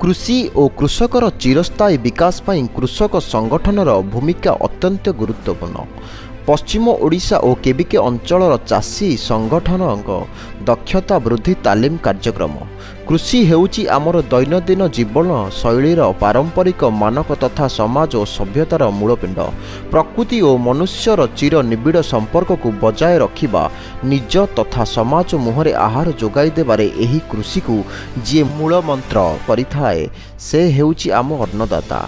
କୃଷି ଓ କୃଷକର ଚିରସ୍ଥାୟୀ ବିକାଶ ପାଇଁ କୃଷକ ସଂଗଠନର ଭୂମିକା ଅତ୍ୟନ୍ତ ଗୁରୁତ୍ୱପୂର୍ଣ୍ଣ। ପଶ୍ଚିମ ଓଡ଼ିଶା ଓ କେବିକେ ଅଞ୍ଚଳର ଚାଷୀ ସଂଗଠନଙ୍କ ଦକ୍ଷତା ବୃଦ୍ଧି ତାଲିମ କାର୍ଯ୍ୟକ୍ରମ। କୃଷି ହେଉଛି ଆମର ଦୈନନ୍ଦିନ ଜୀବନ ଶୈଳୀର ପାରମ୍ପରିକ ମାନକ ତଥା ସମାଜ ଓ ସଭ୍ୟତାର ମୂଳପିଣ୍ଡ। ପ୍ରକୃତି ଓ ମନୁଷ୍ୟର ଚିର ନିବିଡ଼ ସମ୍ପର୍କକୁ ବଜାୟ ରଖିବା, ନିଜ ତଥା ସମାଜ ମୁହଁରେ ଆହାର ଯୋଗାଇ ଦେବାରେ ଏହି କୃଷିକୁ ଯିଏ ମୂଳମନ୍ତ୍ର କରିଥାଏ, ସେ ହେଉଛି ଆମ ଅନ୍ନଦାତା,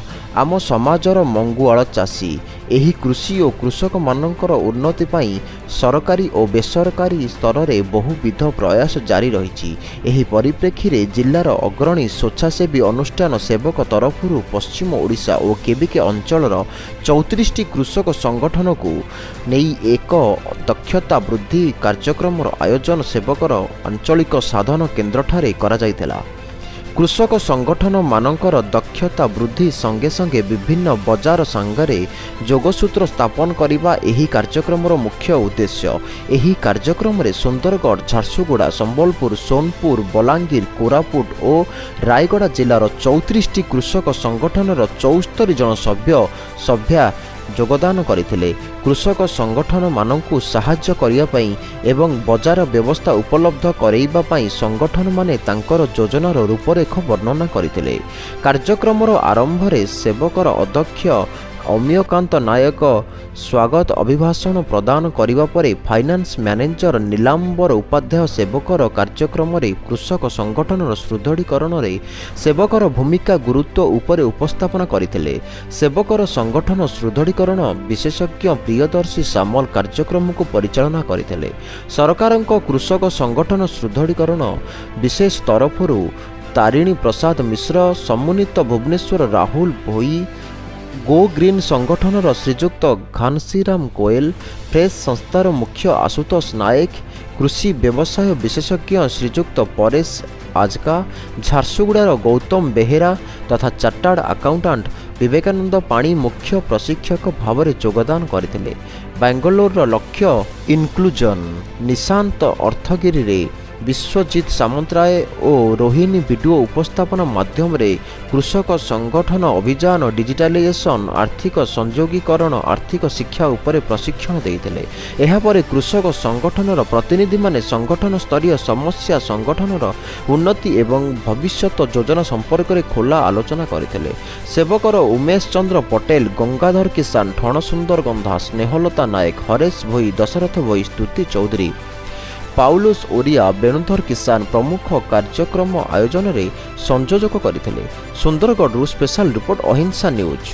ଆମ ସମାଜର ମଙ୍ଗୁଆଳ ଚାଷୀ। ଏହି କୃଷି ଓ କୃଷକମାନଙ୍କର ଉନ୍ନତି ପାଇଁ ସରକାରୀ ଓ ବେସରକାରୀ ସ୍ତରରେ ବହୁବିଧ ପ୍ରୟାସ ଜାରି ରହିଛି। ଏହି ପରିପ୍ରେକ୍ଷୀରେ ଜିଲ୍ଲାର ଅଗ୍ରଣୀ ସ୍ୱେଚ୍ଛାସେବୀ ଅନୁଷ୍ଠାନ ସେବକ ତରଫରୁ ପଶ୍ଚିମ ଓଡ଼ିଶା ଓ କେବିକେ ଅଞ୍ଚଳର 34ଟି କୃଷକ ସଂଗଠନକୁ ନେଇ ଏକ ଦକ୍ଷତା ବୃଦ୍ଧି କାର୍ଯ୍ୟକ୍ରମର ଆୟୋଜନ ସେବକର ଆଞ୍ଚଳିକ ସାଧନ କେନ୍ଦ୍ରଠାରେ କରାଯାଇଥିଲା। କୃଷକ ସଂଗଠନମାନଙ୍କର ଦକ୍ଷତା ବୃଦ୍ଧି ସଙ୍ଗେ ସଙ୍ଗେ ବିଭିନ୍ନ ବଜାର ସାଙ୍ଗରେ ଯୋଗସୂତ୍ର ସ୍ଥାପନ କରିବା ଏହି କାର୍ଯ୍ୟକ୍ରମର ମୁଖ୍ୟ ଉଦ୍ଦେଶ୍ୟ। ଏହି କାର୍ଯ୍ୟକ୍ରମରେ ସୁନ୍ଦରଗଡ଼, ଝାରସୁଗୁଡ଼ା, ସମ୍ବଲପୁର, ସୋନପୁର, ବଲାଙ୍ଗୀର, କୋରାପୁଟ ଓ ରାୟଗଡ଼ା ଜିଲ୍ଲାର 34ଟି କୃଷକ ସଂଗଠନର 74 ଜଣ ସଭ୍ୟ ସଭ୍ୟା ଯୋଗଦାନ କରିଥିଲେ। କୃଷକ ସଂଗଠନମାନଙ୍କୁ ସାହାଯ୍ୟ କରିବା ପାଇଁ ଏବଂ ବଜାର ବ୍ୟବସ୍ଥା ଉପଲବ୍ଧ କରାଇବା ପାଇଁ ସଂଗଠନମାନେ ତାଙ୍କର ଯୋଜନାର ରୂପରେଖ ବର୍ଣ୍ଣନା କରିଥିଲେ। କାର୍ଯ୍ୟକ୍ରମର ଆରମ୍ଭରେ ସେବକର ଅଧ୍ୟକ୍ଷ ଅମିୟକାନ୍ତ ନାୟକ ସ୍ୱାଗତ ଅଭିଭାଷଣ ପ୍ରଦାନ କରିବା ପରେ ଫାଇନାନ୍ସ ମ୍ୟାନେଜର ନୀଲାମ୍ବର ଉପାଧ୍ୟାୟ ସେବକର କାର୍ଯ୍ୟକ୍ରମରେ କୃଷକ ସଂଗଠନର ସୁଦୃଢ଼ୀକରଣରେ ସେବକର ଭୂମିକା ଗୁରୁତ୍ୱ ଉପରେ ଉପସ୍ଥାପନା କରିଥିଲେ। ସେବକର ସଂଗଠନ ସୁଦୃଢ଼ୀକରଣ ବିଶେଷଜ୍ଞ ପ୍ରିୟଦର୍ଶୀ ସାମଲ କାର୍ଯ୍ୟକ୍ରମକୁ ପରିଚାଳନା କରିଥିଲେ। ସରକାରଙ୍କ କୃଷକ ସଂଗଠନ ସୁଦୃଢ଼ୀକରଣ ବିଶେଷ ତରଫରୁ ତାରିଣୀ ପ୍ରସାଦ ମିଶ୍ର, ସମନ୍ୱିତ ଭୁବନେଶ୍ୱର ରାହୁଲ ଭୋଇ, ଗୋ ଗ୍ରୀନ୍ ସଂଗଠନର ଶ୍ରୀଯୁକ୍ତ ଘାନସିରାମ ଗୋଏଲ, ଫ୍ରେଶ୍ ସଂସ୍ଥାର ମୁଖ୍ୟ ଆଶୁତୋଷ ନାୟକ, କୃଷି ବ୍ୟବସାୟ ବିଶେଷଜ୍ଞ ଶ୍ରୀଯୁକ୍ତ ପରେଶ ଆଜକା, ଝାରସୁଗୁଡ଼ାର ଗୌତମ ବେହେରା ତଥା ଚାର୍ଟାର୍ଡ ଆକାଉଣ୍ଟାଣ୍ଟ ବିବେକାନନ୍ଦ ପାଣି ମୁଖ୍ୟ ପ୍ରଶିକ୍ଷକ ଭାବରେ ଯୋଗଦାନ କରିଥିଲେ। ବାଙ୍ଗାଲୋରର ଲକ୍ଷ୍ୟ ଇନକ୍ଲୁଜନ ନିଶାନ୍ତ ଅର୍ଥଗିରିରେ ବିଶ୍ୱଜିତ ସାମନ୍ତରାୟ ଓ ରୋହିଣୀ ଭିଡିଓ ଉପସ୍ଥାପନା ମାଧ୍ୟମରେ କୃଷକ ସଂଗଠନ ଅଭିଯାନ, ଡିଜିଟାଲାଇଜେସନ, ଆର୍ଥିକ ସଂଯୋଗୀକରଣ, ଆର୍ଥିକ ଶିକ୍ଷା ଉପରେ ପ୍ରଶିକ୍ଷଣ ଦେଇଥିଲେ। ଏହାପରେ କୃଷକ ସଂଗଠନର ପ୍ରତିନିଧିମାନେ ସଂଗଠନ ସ୍ତରୀୟ ସମସ୍ୟା, ସଂଗଠନର ଉନ୍ନତି ଏବଂ ଭବିଷ୍ୟତ ଯୋଜନା ସମ୍ପର୍କରେ ଖୋଲା ଆଲୋଚନା କରିଥିଲେ। ସେବକର ଉମେଶ ଚନ୍ଦ୍ର ପଟେଲ, ଗଙ୍ଗାଧର କିଷାନ, ଠଣସୁନ୍ଦର ଗନ୍ଧା, ସ୍ନେହଲତା ନାୟକ, ହରେଶ ଭୋଇ, ଦଶରଥ ଭୋଇ, ସ୍ତୁତି ଚୌଧୁରୀ, ପାଉଲୁସ ଓରିଆ, ବେଣୁଧର କିଷାନ ପ୍ରମୁଖ କାର୍ଯ୍ୟକ୍ରମ ଆୟୋଜନରେ ସଂଯୋଜକ କରିଥିଲେ। ସୁନ୍ଦରଗଡ଼ରୁ ସ୍ପେଶାଲ ରିପୋର୍ଟ, ଅହିଂସା ନ୍ୟୁଜ୍।